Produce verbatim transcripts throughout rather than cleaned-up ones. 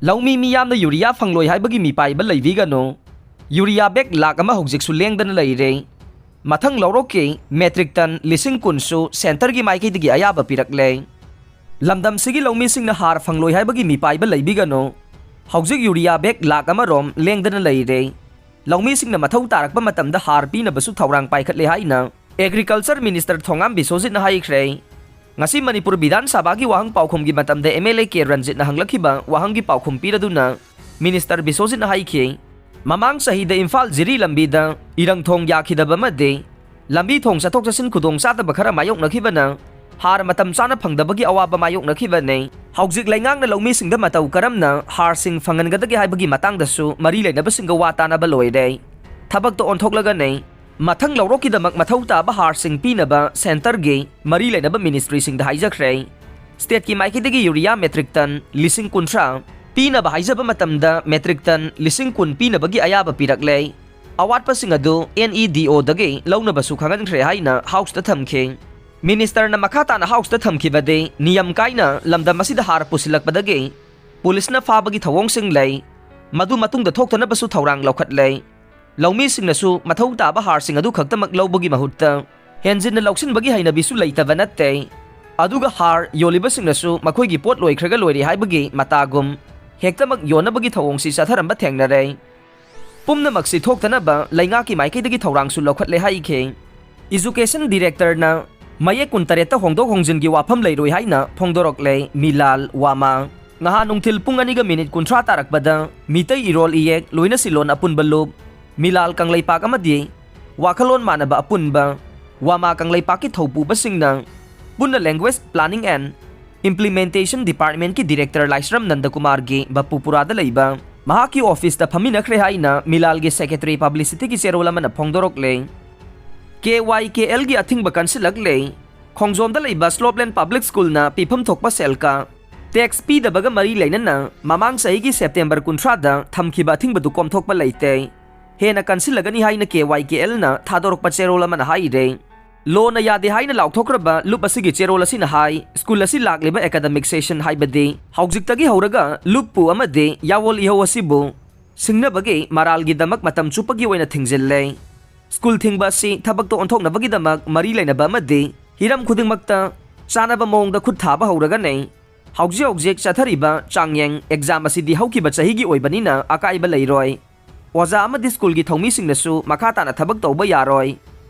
ꯂꯧꯃꯤ ꯃꯤꯌꯥꯝꯅ ꯌꯨꯔꯤꯌꯥ ꯐꯪꯂꯣꯏ ꯍꯥꯏꯕꯒꯤ ꯃꯤꯄꯥꯏꯕ ꯂꯩꯕꯤꯒꯅꯨ꯫ ꯌꯨꯔꯤꯌꯥ ꯕꯦꯒ ꯂꯥꯈ ꯑꯃ ꯍꯧꯖꯤꯛꯁꯨ ꯂꯦꯡꯗꯅ ꯂꯩꯔꯦ꯫ ꯃꯊꯪ ꯂꯧꯔꯣꯛꯀꯤ ꯃꯦꯇ꯭ꯔꯤꯛ ꯇꯟ ꯂꯤꯁꯤꯡ ꯀꯨꯟꯁꯨ ꯁꯦꯟꯇꯔꯒꯤ ꯃꯥꯏꯀꯩꯗꯒꯤ ꯑꯌꯥꯕ ꯄꯤꯔꯛꯂꯦ꯫ ꯂꯝꯗꯝꯁꯤꯒꯤ ꯂꯧꯃꯤꯁꯤꯡꯅ ꯍꯥꯔ ꯐꯪꯂꯣꯏ ꯍꯥꯏꯕꯒꯤ ꯃꯤꯄꯥꯏꯕ ꯂꯩꯕꯤꯒꯅꯨ꯫ ꯍꯧꯖꯤꯛ ꯌꯨꯔꯤꯌꯥ ꯕꯦꯒ ꯂꯥꯈ ꯑꯃꯔꯣꯝ ꯂꯦꯡꯗꯅ ꯂꯩꯔꯦ꯫ ꯂꯧꯃꯤꯁꯤꯡꯅ ꯃꯊꯧ ꯇꯥꯔꯛꯄ ꯃꯇꯝꯗ ꯍꯥꯔ ꯄꯤꯅꯕꯁꯨ ꯊꯧꯔꯥꯡ ꯄꯥꯏꯈꯠꯂꯦ ꯍꯥꯏꯅ ꯑꯦꯒ꯭ꯔꯤꯀꯜꯆꯔ ꯃꯤꯅꯤꯁꯇꯔ ꯊꯣꯉꯥꯝ ꯕꯤꯁꯣꯖꯤꯠꯅ ꯍꯥꯏꯈ꯭ꯔꯦ꯫ ꯉꯁꯤ ꯃꯅꯤꯄꯨꯔ ꯕꯤꯙꯥꯟ ꯁꯚꯥꯒꯤ ꯋꯥꯍꯪ ꯄꯥꯎꯈꯨꯝꯒꯤ ꯃꯇꯝꯗ ꯑꯦꯝ ꯑꯦꯜ ꯑꯦ ꯀꯦ ꯔꯟꯖꯤꯠꯅ ꯍꯪꯂꯛꯈꯤꯕ ꯋꯥꯍꯪꯒꯤ ꯄꯥꯎꯈꯨꯝ ꯄꯤꯔꯗꯨꯅ ꯃꯤꯅꯤꯁꯇꯔ ꯕꯤꯁꯣꯖꯤꯠꯅ ꯍꯥꯏꯈꯤ, ꯃꯃꯥꯡ ꯆꯍꯤꯗ ꯏꯝꯐꯥꯜ ꯖꯤꯔꯤ ꯂꯝꯕꯤꯗ ꯏꯔꯪ ꯊꯣꯡ ꯌꯥꯈꯤꯗꯕ ꯑꯃꯗꯤ ꯂꯝꯕꯤ ꯊꯣꯡ ꯆꯠꯊꯣꯛ ꯆꯠꯁꯤꯟ ꯈꯨꯗꯣꯡ ꯆꯥꯗꯕ ꯈꯔ ꯃꯥꯌꯣꯛꯅꯈꯤꯕꯅ ꯍꯥꯔ ꯃꯇꯝ ꯆꯥꯅ ꯐꯪꯗꯕꯒꯤ ꯑꯋꯥꯕ ꯃꯥꯌꯣꯛꯅꯈꯤꯕꯅꯤ꯫ ꯍꯧꯖꯤꯛ ꯂꯩꯉꯥꯛꯅ ꯂꯧꯃꯤꯁꯤꯡꯗ ꯃꯇꯧ ꯀꯔꯝꯅ ꯍꯥꯔꯁꯤꯡ ꯐꯪꯍꯟꯒꯗꯒꯦ ꯍꯥꯏꯕꯒꯤ ꯃꯇꯥꯡꯗꯁꯨ ꯃꯔꯤ ꯂꯩꯅꯕꯁꯤꯡꯒ ꯋꯥ ꯇꯥꯅꯕ ꯂꯣꯏꯔꯦ꯫ ꯊꯕꯛꯇ ꯑꯣꯟꯊꯣꯛꯂꯒꯅꯤ꯫ ꯃꯊꯪ ꯂꯧꯔꯣꯛꯀꯤꯗꯃꯛ ꯃꯊꯧ ꯇꯥꯕ ꯍꯥꯔꯁꯤꯡ ꯄꯤꯅꯕ ꯁꯦꯟꯇꯔꯒꯤ ꯃꯔꯤ ꯂꯩꯅꯕ ꯃꯤꯅꯤꯁꯇ꯭ꯔꯤꯁꯤꯡꯗ ꯍꯥꯏꯖꯈ꯭ꯔꯦ꯫ ꯁ꯭ꯇꯦꯠꯀꯤ ꯃꯥꯏꯀꯩꯗꯒꯤ ꯌꯨꯔꯤꯌꯥ ꯃꯦꯇ꯭ꯔꯤꯛ ꯇꯟ ꯂꯤꯁꯤꯡ ꯀꯨꯟꯊ꯭ꯔꯥ ꯄꯤꯅꯕ ꯍꯥꯏꯖꯕ ꯃꯇꯝꯗ ꯃꯦꯇ꯭ꯔꯤꯛ ꯇꯟ ꯂꯤꯁꯤꯡ ꯀꯨꯟ ꯄꯤꯅꯕꯒꯤ ꯑꯌꯥꯕ ꯄꯤꯔꯛꯂꯦ꯫ ꯑꯋꯥꯠꯄꯁꯤꯡ ꯑꯗꯨ ꯑꯦꯟ ꯏ ꯗꯤ ꯑꯣꯗꯒꯤ ꯂꯧꯅꯕꯁꯨ ꯈꯪꯍꯟꯈ꯭ꯔꯦ ꯍꯥꯏꯅ ꯍꯥꯎꯁꯇ ꯊꯝꯈꯤ꯫ ꯃꯤꯅꯤꯁꯇꯔꯅ ꯃꯈꯥ ꯇꯥꯅ ꯍꯥꯎꯁꯇ ꯊꯝꯈꯤꯕꯗꯤ ꯅꯤꯌꯝ ꯀꯥꯏꯅ ꯂꯝꯗꯝ ꯑꯁꯤꯗ ꯍꯥꯔ ꯄꯨꯁꯤꯜꯂꯛꯄꯗꯒꯤ ꯄꯨꯂꯤꯁꯅ ꯐꯥꯕꯒꯤ ꯊꯧꯑꯣꯡꯁꯤꯡ ꯂꯩ꯫ ꯃꯗꯨ ꯃꯇꯨꯡꯗ ꯊꯣꯛꯇꯅꯕꯁꯨ ꯊꯧꯔꯥꯡ ꯂꯧꯈꯠꯂꯦ꯫ ꯂꯧꯃꯤꯁꯤꯡꯅꯁꯨ ꯃꯊꯧ ꯇꯥꯕ ꯍꯥꯔꯁꯤꯡ ꯑꯗꯨ ꯈꯛꯇꯃꯛ ꯂꯧꯕꯒꯤ ꯃꯍꯨꯠꯇ ꯍꯦꯟꯖꯤꯟꯅ ꯂꯧꯁꯤꯟꯕꯒꯤ ꯍꯩꯅꯕꯤꯁꯨ ꯂꯩꯇꯕ ꯅꯠꯇꯦ꯫ ꯑꯗꯨꯒ ꯍꯥꯔ ꯌꯣꯜꯂꯤꯕꯁꯤꯡꯅꯁꯨ ꯃꯈꯣꯏꯒꯤ ꯄꯣꯠ ꯂꯣꯏꯈ꯭ꯔꯒ ꯂꯣꯏꯔꯦ ꯍꯥꯏꯕꯒꯤ ꯃꯇꯥꯒꯨꯝ ꯍꯦꯛꯇꯃꯛ ꯌꯣꯟꯅꯕꯒꯤ ꯊꯧꯑꯣꯡꯁꯤ ꯆꯠꯊꯔꯝꯕ ꯊꯦꯡꯅꯔꯦ꯫ ꯄꯨꯝꯅꯃꯛꯁꯤ ꯊꯣꯛꯇꯅꯕ ꯂꯩꯉꯥꯛꯀꯤ ꯃꯥꯏꯀꯩꯗꯒꯤ ꯊꯧꯔꯥꯡꯁꯨ ꯂꯧꯈꯠꯂꯦ ꯍꯥꯏꯈꯤ꯫ ꯏꯖꯨꯀꯦꯁꯟ ꯗꯤꯔꯦꯛꯇꯔꯅ ꯃꯌꯦꯛ ꯀꯨꯟꯇꯔꯦꯠꯇ ꯍꯣꯡꯗꯣꯛ ꯍꯣꯡꯖꯤꯟꯒꯤ ꯋꯥꯐꯝ ꯂꯩꯔꯣꯏ ꯍꯥꯏꯅ ꯐꯣꯡꯗꯣꯔꯛꯂꯦ ꯃꯤꯂꯥꯜ ꯋꯥꯃꯥ꯫ ꯉꯍꯥ ꯅꯨꯡꯊꯤꯜ ꯄꯨꯡ ꯑꯅꯤꯒ ꯃꯤꯅꯤꯠ ꯀꯨꯟꯊ꯭ꯔꯥ ꯇꯥꯔꯛꯄꯗ ꯃꯤꯇꯩ ꯏꯔꯣꯜ ꯏꯌꯦꯛ ꯂꯣꯏꯅ ꯁꯤꯂꯣꯟ ꯑꯄꯨꯟꯕ ꯂꯨꯞ, ꯃꯤꯂꯥꯜ ꯀꯪꯂꯩꯄꯥꯛ ꯑꯃꯗꯤ ꯋꯥꯈꯜꯂꯣꯟ ꯃꯥꯟꯅꯕ ꯑꯄꯨꯟꯕ ꯋꯥꯃꯥ ꯀꯪꯂꯩꯄꯥꯛꯀꯤ ꯊꯧꯄꯨꯕꯁꯤꯡꯅ ꯄꯨꯟꯅ Language Planning and Implementation Departmentꯀꯤ ꯗꯤꯔꯦꯛꯇꯔ ꯂꯥꯏꯁ꯭ꯔꯝ ꯅꯟꯗꯀꯨꯃꯥꯔꯒꯤ ꯕꯄꯨꯄꯨꯔꯥꯗ ꯂꯩꯕ ꯃꯍꯥꯛꯀꯤ ꯑꯣꯐꯤꯁꯇ ꯐꯝꯃꯤꯟꯅꯈ꯭ꯔꯦ ꯍꯥꯏꯅ ꯃꯤꯂꯥꯜꯒꯤ ꯁꯦꯀ꯭ꯔꯦꯇꯔꯤ ꯄꯕ꯭ꯂꯤꯁꯤꯇꯤꯒꯤ ꯆꯦꯔꯣꯜ ꯑꯃꯅ ꯐꯣꯡꯗꯣꯔꯛꯂꯦ꯫ ꯀꯦ ꯋꯥꯏ ꯀꯦ ꯑꯦꯜꯒꯤ ꯑꯊꯤꯡꯕ ꯀꯟꯁꯤꯜꯂꯛꯂꯦ꯫ ꯈꯣꯡꯖꯣꯝꯗ ꯂꯩꯕ ꯁ꯭ꯂꯣꯞꯂꯦꯟ ꯄꯕ꯭ꯂꯤꯛ ꯁ꯭ꯀꯨꯜꯅ ꯄꯤꯐꯝ ꯊꯣꯛꯄ ꯁꯦꯜꯀ ꯇꯦꯛꯁ ꯄꯤꯗꯕꯒ ꯃꯔꯤ ꯂꯩꯅꯅ ꯃꯃꯥꯡ ꯆꯍꯤꯒꯤ ꯁꯦꯞꯇꯦꯝꯕꯔ ꯀꯨꯟꯊ꯭ꯔꯥꯗ ꯊꯝꯈꯤꯕ ꯑꯊꯤꯡꯕꯗꯨ ꯀꯣꯝꯊꯣꯛꯄ ꯂꯩꯇꯦ꯫ ꯍꯦꯟꯅ ꯀꯟꯁꯤꯜꯂꯒꯅꯤ ꯍꯥꯏꯅ ꯀꯦ ꯋꯥꯏ ꯀꯦ ꯑꯦꯜꯅ ꯊꯥꯗꯣꯔꯛꯄ ꯆꯦꯔꯣꯜ ꯑꯃꯅ ꯍꯥꯏꯔꯦ꯫ ꯂꯣꯅ ꯌꯥꯗꯦ ꯍꯥꯏꯅ ꯂꯥꯎꯊꯣꯛꯈ꯭ꯔꯕ ꯂꯨꯞ ꯑꯁꯤꯒꯤ ꯆꯦꯔꯣꯜ ꯑꯁꯤꯅ ꯍꯥꯏ, ꯁ꯭ꯀꯨꯜ ꯑꯁꯤ ꯂꯥꯛꯂꯤꯕ ꯑꯦꯀꯥꯗꯃꯤꯛ ꯁꯦꯁꯟ, ꯍꯥꯏꯕꯗꯤ ꯍꯧꯖꯤꯛꯇꯒꯤ ꯍꯧꯔꯒ ꯂꯨꯞꯄꯨ ꯑꯃꯗꯤ ꯌꯥꯑꯣꯜ ꯏꯍꯧ ꯑꯁꯤꯕꯨ ꯁꯤꯡꯅꯕꯒꯤ ꯃꯔꯥꯜꯒꯤꯗꯃꯛ ꯃꯇꯝ ꯆꯨꯞꯄꯒꯤ ꯑꯣꯏꯅ ꯊꯤꯡꯖꯤꯜꯂꯦ꯫ ꯁ꯭ꯀꯨꯜ ꯊꯤꯡꯕ ꯑꯁꯤ ꯊꯕꯛꯇꯣ ꯑꯣꯟꯊꯣꯛꯅꯕꯒꯤꯗꯃꯛ ꯃꯔꯤ ꯂꯩꯅꯕ ꯑꯃꯗꯤ ꯍꯤꯔꯝ ꯈꯨꯗꯤꯡꯃꯛꯇ ꯆꯥꯅꯕ ꯃꯑꯣꯡꯗ ꯈꯨꯠ ꯊꯥꯕ ꯍꯧꯔꯒꯅꯤ꯫ ꯍꯧꯖꯤꯛ ꯍꯧꯖꯤꯛ ꯆꯠꯊꯔꯤꯕ ꯆꯥꯡꯌꯦꯡ ꯑꯦꯛꯖꯥꯝ ꯑꯁꯤꯗꯤ ꯍꯧꯈꯤꯕ ꯆꯍꯤꯒꯤ ꯑꯣꯏꯕꯅꯤꯅ ꯑꯀꯥꯏꯕ ꯂꯩꯔꯣꯏ꯫ ꯑꯣꯖꯥ ꯑꯃꯗꯤ ꯁ꯭ꯀꯨꯜꯒꯤ ꯊꯧꯃꯤꯁꯤꯡꯅꯁꯨ ꯃꯈꯥ ꯇꯥꯅ ꯊꯕꯛ ꯇꯧꯕ ꯌꯥꯔꯣꯏ꯫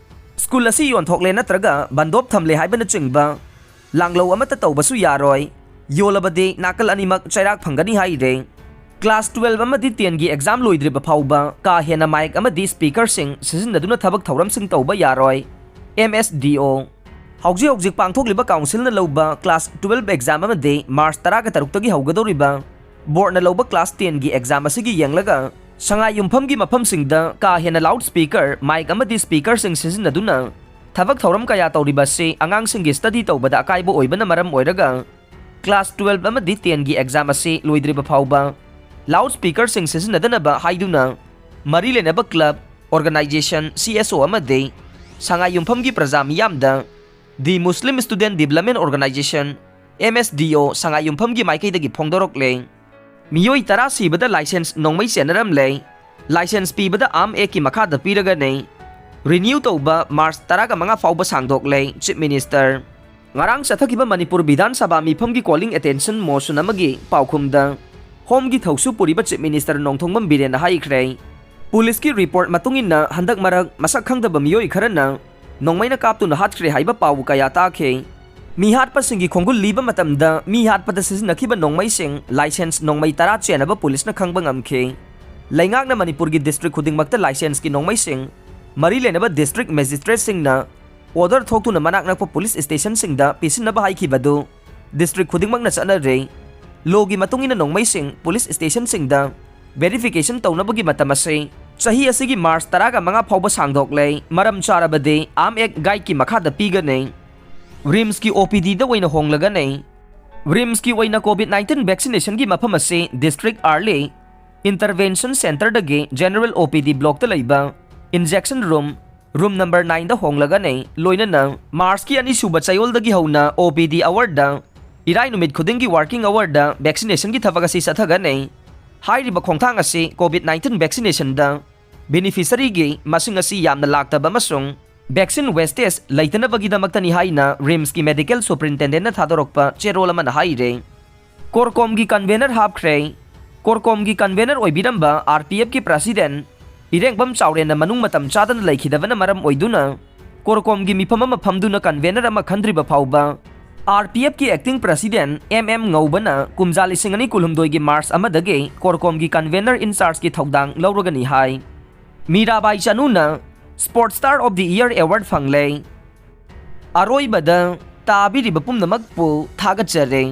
ꯁ꯭ꯀꯨꯜ ꯑꯁꯤ ꯌꯣꯟꯊꯣꯛꯂꯦ ꯅꯠꯇ꯭ꯔꯒ ꯕꯟꯗꯣꯞ ꯊꯝꯂꯦ ꯍꯥꯏꯕꯅꯆꯤꯡꯕ ꯂꯥꯡꯂꯧ ꯑꯃꯠꯇ ꯇꯧꯕꯁꯨ ꯌꯥꯔꯣꯏ꯫ ꯌꯣꯜꯂꯕꯗꯤ ꯅꯥꯀꯜ ꯑꯅꯤꯃꯛ ꯆꯩꯔꯥꯛ ꯐꯪꯒꯅꯤ ꯍꯥꯏꯔꯦ꯫ ꯀ꯭ꯂꯥꯁ ꯇꯨꯋꯦꯜꯕ ꯑꯃꯗꯤ ꯇꯦꯟꯒꯤ ꯑꯦꯛꯖꯥꯝ ꯂꯣꯏꯗ꯭ꯔꯤꯕ ꯐꯥꯎꯕ ꯀꯥ ꯍꯦꯟꯅ ꯃꯥꯏꯛ ꯑꯃꯗꯤ ꯁ꯭ꯄꯤꯀꯔꯁꯤꯡ ꯁꯤꯖꯤꯟꯅꯗꯨꯅ ꯊꯕꯛ ꯊꯧꯔꯝꯁꯤꯡ ꯇꯧꯕ ꯌꯥꯔꯣꯏ꯫ ꯑꯦꯝ ꯑꯦꯁ ꯗꯤ ꯑꯣ꯫ ꯍꯧꯖꯤꯛ ꯍꯧꯖꯤꯛ ꯄꯥꯡꯊꯣꯛꯂꯤꯕ ꯀꯥꯎꯟꯁꯤꯜꯅ ꯂꯧꯕ ꯀ꯭ꯂꯥꯁ ꯇꯨꯋꯦꯜꯕ ꯑꯦꯛꯖꯥꯝ ꯑꯃꯗꯤ ꯃꯥꯔꯆ ꯇꯔꯥꯒ ꯇꯔꯨꯛꯇꯒꯤ ꯍꯧꯒꯗꯧꯔꯤꯕ ꯕꯣꯔꯗꯅ ꯂꯧꯕ ꯀ꯭ꯂꯥꯁ ꯇꯦꯟꯒꯤ ꯑꯦꯛꯖꯥꯝ ꯑꯁꯤꯒꯤ ꯌꯦꯡꯂꯒ ꯁꯉꯥꯏ ꯌꯨꯝꯐꯝꯒꯤ ꯃꯐꯝꯁꯤꯡꯗ ꯀꯥ ꯍꯦꯟꯅ ꯂꯥꯎꯗ ꯁ꯭ꯄꯤꯀꯔ, ꯃꯥꯏꯛ ꯑꯃꯗꯤ ꯁ꯭ꯄꯤꯀꯔꯁꯤꯡ ꯁꯤꯖꯤꯟꯅꯗꯨꯅ ꯊꯕꯛ ꯊꯧꯔꯝ ꯀꯌꯥ ꯇꯧꯔꯤꯕ ꯑꯁꯤ ꯑꯉꯥꯡꯁꯤꯡꯒꯤ ꯁ꯭ꯇꯗꯤ ꯇꯧꯕꯗ ꯑꯀꯥꯏꯕ ꯑꯣꯏꯕꯅ ꯃꯔꯝ ꯑꯣꯏꯔꯒ ꯀ꯭ꯂꯥꯁ ꯇꯨꯋꯦꯜꯕ ꯑꯃꯗꯤ ꯇꯦꯟꯒꯤ ꯑꯦꯛꯖꯥꯝ ꯑꯁꯤ ꯂꯣꯏꯗ꯭ꯔꯤꯕ ꯐꯥꯎꯕ ꯂꯥꯎꯗ ꯁ꯭ꯄꯤꯀꯔꯁꯤꯡ ꯁꯤꯖꯤꯟꯅꯗꯅꯕ ꯍꯥꯏꯗꯨꯅ ꯃꯔꯤ ꯂꯩꯅꯕ ꯀ꯭ꯂꯕ, ꯑꯣꯔꯒꯅꯥꯏꯖꯦꯁꯟ, ꯁꯤ ꯑꯦꯁ ꯑꯣ ꯑꯃꯗꯤ ꯁꯉꯥꯏ ꯌꯨꯝꯐꯝꯒꯤ ꯄ꯭ꯔꯖꯥ ꯃꯤꯌꯥꯝꯗ The Muslim Student Development Organization, M S D ꯑꯣ, ꯁꯉꯥꯏ ꯌꯨꯝꯐꯝꯒꯤ ꯃꯥꯏꯀꯩꯗꯒꯤ ꯐꯣꯡꯗꯣꯔꯛꯂꯦ꯫ ꯃꯤꯑꯣꯏ ꯇꯔꯥ ꯁꯤꯕꯗ ꯂꯥꯏꯁꯦꯟꯁ ꯅꯣꯡꯃꯩ ꯆꯦꯟꯅꯔꯝꯂꯦ꯫ ꯂꯥꯏꯁꯦꯟꯁ ꯄꯤꯕꯗ ꯑꯥꯔꯝ ꯑꯦꯛꯀꯤ ꯃꯈꯥꯗ ꯄꯤꯔꯒꯅꯤ꯫ ꯔꯤꯅ꯭ꯌꯨ ꯇꯧꯕ ꯃꯥꯔꯆ ꯇꯔꯥꯒ ꯃꯉꯥ ꯐꯥꯎꯕ ꯁꯥꯡꯗꯣꯛꯂꯦ, ꯆꯤꯐ ꯃꯤꯅꯤꯁꯇꯔ꯫ ꯉꯔꯥꯡ ꯆꯠꯊꯈꯤꯕ ꯃꯅꯤꯄꯨꯔ ꯕꯤꯙꯥꯟ ꯁꯚꯥ ꯃꯤꯐꯝꯒꯤ ꯀꯣꯂꯤꯡ ꯑꯦꯇꯦꯟꯁꯟ ꯃꯣꯁꯟ ꯑꯃꯒꯤ ꯄꯥꯎꯈꯨꯝꯗ ꯍꯣꯝꯒꯤ ꯊꯧꯁꯨ ꯄꯨꯔꯤꯕ ꯆꯤꯐ ꯃꯤꯅꯤꯁꯇꯔ ꯅꯣꯡꯊꯣꯝꯕꯝ ꯕꯤꯔꯦꯟꯅ ꯍꯥꯏꯈ꯭ꯔꯦ, ꯄꯨꯂꯤꯁꯀꯤ ꯔꯤꯄꯣꯔꯠ ꯃꯇꯨꯡ ꯏꯟꯅ ꯍꯟꯗꯛ ꯃꯔꯛ ꯃꯁꯛ ꯈꯪꯗꯕ ꯃꯤꯑꯣꯏ ꯈꯔꯅ ꯅꯣꯡꯃꯩꯅ ꯀꯥꯞꯇꯨꯅ ꯍꯥꯠꯈ꯭ꯔꯦ ꯍꯥꯏꯕ ꯄꯥꯎ ꯀꯌꯥ ꯇꯥꯈꯤ꯫ ꯃꯤ ꯍꯥꯠꯄꯁꯤꯡꯒꯤ ꯈꯣꯡꯒꯨꯜ ꯂꯤꯕ ꯃꯇꯝꯗ ꯃꯤ ꯍꯥꯠꯄꯗ ꯁꯤꯖꯤꯟꯅꯈꯤꯕ ꯅꯣꯡꯃꯩꯁꯤꯡ ꯂꯥꯏꯁꯦꯟꯁ ꯅꯣꯡꯃꯩ ꯇꯔꯥ ꯆꯦꯟꯅꯕ ꯄꯨꯂꯤꯁꯅ ꯈꯪꯕ ꯉꯝꯈꯤ꯫ ꯂꯩꯉꯥꯛꯅ ꯃꯅꯤꯄꯨꯔꯒꯤ ꯗꯤꯁꯇ꯭ꯔꯤꯛ ꯈꯨꯗꯤꯡꯃꯛꯇ ꯂꯥꯏꯁꯦꯟꯁꯀꯤ ꯅꯣꯡꯃꯩꯁꯤꯡ ꯃꯔꯤ ꯂꯩꯅꯕ ꯗꯤꯁꯇ꯭ꯔꯤꯛ ꯃꯦꯖꯤꯁꯇ꯭ꯔꯦꯠꯁꯤꯡꯅ ꯑꯣꯔꯗꯔ ꯊꯣꯛꯇꯨꯅ ꯃꯅꯥꯛ ꯅꯛꯄ ꯄꯨꯂꯤꯁ ꯁ꯭ꯇꯦꯁꯟꯁꯤꯡꯗ ꯄꯤꯁꯤꯟꯅꯕ ꯍꯥꯏꯈꯤꯕꯗꯨ ꯗꯤꯁꯇ꯭ꯔꯤꯛ ꯈꯨꯗꯤꯡꯃꯛꯅ ꯆꯠꯅꯔꯦ꯫ ꯂꯣꯒꯤ ꯃꯇꯨꯡ ꯏꯟꯅ ꯅꯣꯡꯃꯩꯁꯤꯡ ꯄꯨꯂꯤꯁ ꯁ꯭ꯇꯦꯁꯟꯁꯤꯡꯗ ꯚꯦꯔꯤꯐꯤꯀꯦꯁꯟ ꯇꯧꯅꯕꯒꯤ ꯃꯇꯝ ꯑꯁꯤ ꯆꯍꯤ ꯑꯁꯤꯒꯤ ꯃꯥꯔꯆ ꯇꯔꯥꯒ ꯃꯉꯥ ꯐꯥꯎꯕ ꯁꯥꯡꯗꯣꯛꯂꯦ꯫ ꯃꯔꯝ ꯆꯥꯔꯕꯗꯤ ꯑꯥꯔꯝ ꯑꯦꯛ ꯒꯥꯏꯗꯀꯤ ꯃꯈꯥꯗ ꯄꯤꯒꯅꯤ꯫ ꯔꯤꯝꯁꯀꯤ ꯑꯣ ꯄꯤ ꯗꯤꯗ ꯑꯣꯏꯅ ꯍꯣꯡꯂꯒꯅꯤ꯫ ꯔꯤꯝꯁꯀꯤ ꯑꯣꯏꯅ ꯀꯣꯚꯤꯗ ꯅꯥꯏꯟꯇꯤꯟ ꯚꯦꯛꯁꯤꯅꯦꯁꯟꯒꯤ ꯃꯐꯝ ꯑꯁꯤ ꯗꯤꯁꯇ꯭ꯔꯤꯛ ꯑꯥꯔꯂꯤ ꯏꯟꯇꯔꯚꯦꯟꯁꯟ ꯁꯦꯟꯇꯔꯗꯒꯤ ꯖꯦꯅꯔꯦꯜ ꯑꯣ ꯄꯤ ꯗꯤ ꯕ꯭ꯂꯣꯛꯇ ꯂꯩꯕ ꯏꯟꯖꯦꯛꯁꯟ ꯔꯨꯝ, ꯔꯨꯝ ꯅꯝꯕꯔ ꯅꯥꯏꯟꯗ ꯍꯣꯡꯂꯒꯅꯤ꯫ ꯂꯣꯏꯅꯅ ꯃꯥꯔꯆꯀꯤ ꯑꯅꯤꯁꯨꯕ ꯆꯌꯣꯜꯗꯒꯤ ꯍꯧꯅ ꯑꯣ ꯄꯤ ꯗꯤ ꯑꯋꯥꯔꯗ, ꯏꯔꯥꯏ ꯅꯨꯃꯤꯠ ꯈꯨꯗꯤꯡꯒꯤ ꯋꯥꯔꯀꯤꯡ ꯑꯋꯥꯔꯗ ꯚꯦꯛꯁꯤꯅꯦꯁꯟꯒꯤ ꯊꯕꯛ ꯑꯁꯤ ꯆꯠꯊꯒꯅꯤ꯫ ꯍꯥꯏꯔꯤꯕ ꯈꯣꯡꯊꯥꯡ ꯑꯁꯤ ꯀꯣꯚꯤꯗ ꯅꯥꯏꯟꯇꯤꯟ ꯚꯦꯛꯁꯤꯅꯦꯁꯟꯗ ꯕꯦꯅꯤꯐꯤꯁꯔꯤꯒꯤ ꯃꯁꯤꯡ ꯑꯁꯤ ꯌꯥꯝꯅ ꯂꯥꯛꯇꯕ ꯑꯃꯁꯨꯡ ꯚꯦꯛꯁꯤꯟ ꯋꯦꯁꯇꯦꯖ ꯂꯩꯇꯅꯕꯒꯤꯗꯃꯛꯇꯅꯤ ꯍꯥꯏꯅ ꯔꯤꯝꯁꯀꯤ ꯃꯦꯗꯤꯀꯦꯜ ꯁꯨꯄꯔꯤꯟꯇꯦꯟꯗꯦꯟꯠꯅ ꯊꯥꯗꯣꯔꯛꯄ ꯆꯦꯔꯣꯜ ꯑꯃꯅ ꯍꯥꯏꯔꯦ꯫ ꯀꯣꯔꯀꯣꯝꯒꯤ ꯀꯟꯚꯦꯅꯔ ꯍꯥꯞꯈ꯭ꯔꯦ꯫ ꯀꯣꯔꯀꯣꯝꯒꯤ ꯀꯟꯚꯦꯅꯔ ꯑꯣꯏꯕꯤꯔꯝꯕ ꯑꯥꯔ ꯄꯤ ꯑꯦꯐꯀꯤ ꯄ꯭ꯔꯁꯤꯗꯦꯟꯠ ꯏꯔꯦꯡꯕꯝ ꯆꯥꯎꯔꯦꯟꯅ ꯃꯅꯨꯡ ꯃꯇꯝ ꯆꯥꯗꯅ ꯂꯩꯈꯤꯗꯕꯅ ꯃꯔꯝ ꯑꯣꯏꯗꯨꯅ ꯀꯣꯔꯀꯣꯝꯒꯤ ꯃꯤꯐꯝ ꯑꯃ ꯐꯝꯗꯨꯅ ꯀꯟꯚꯦꯅꯔ ꯑꯃ ꯈꯟꯗ꯭ꯔꯤꯕ ꯐꯥꯎꯕ ꯑꯥꯔ ꯄꯤ ꯑꯦꯐꯀꯤ ꯑꯦꯛꯇꯤꯡ ꯄ꯭ꯔꯁꯤꯗꯦꯟꯠ ꯑꯦꯝ ꯑꯦꯝ ꯉꯧꯕꯅ ꯀꯨꯝꯖꯥ ꯂꯤꯁꯤꯡ ꯑꯅꯤ ꯀꯨꯟꯍꯨꯝꯗꯣꯏꯒꯤ ꯃꯥꯔꯆ ꯑꯃꯗꯒꯤ ꯀꯣꯔꯀꯣꯝꯒꯤ ꯀꯟꯚꯦꯅꯔ ꯏꯟꯆꯥꯔꯖꯀꯤ ꯊꯧꯗꯥꯡ ꯂꯧꯔꯒꯅꯤ ꯍꯥꯏ꯫ ꯃꯤꯔꯥꯕꯥꯏ ꯆꯅꯨꯅ sports star of the year award ꯐꯪꯂꯦ꯫ ꯑꯔꯣꯏꯕꯗ ꯇꯥꯕꯤꯔꯤꯕ ꯄꯨꯝꯅꯃꯛꯄꯨ ꯊꯥꯒꯠꯆꯔꯤ꯫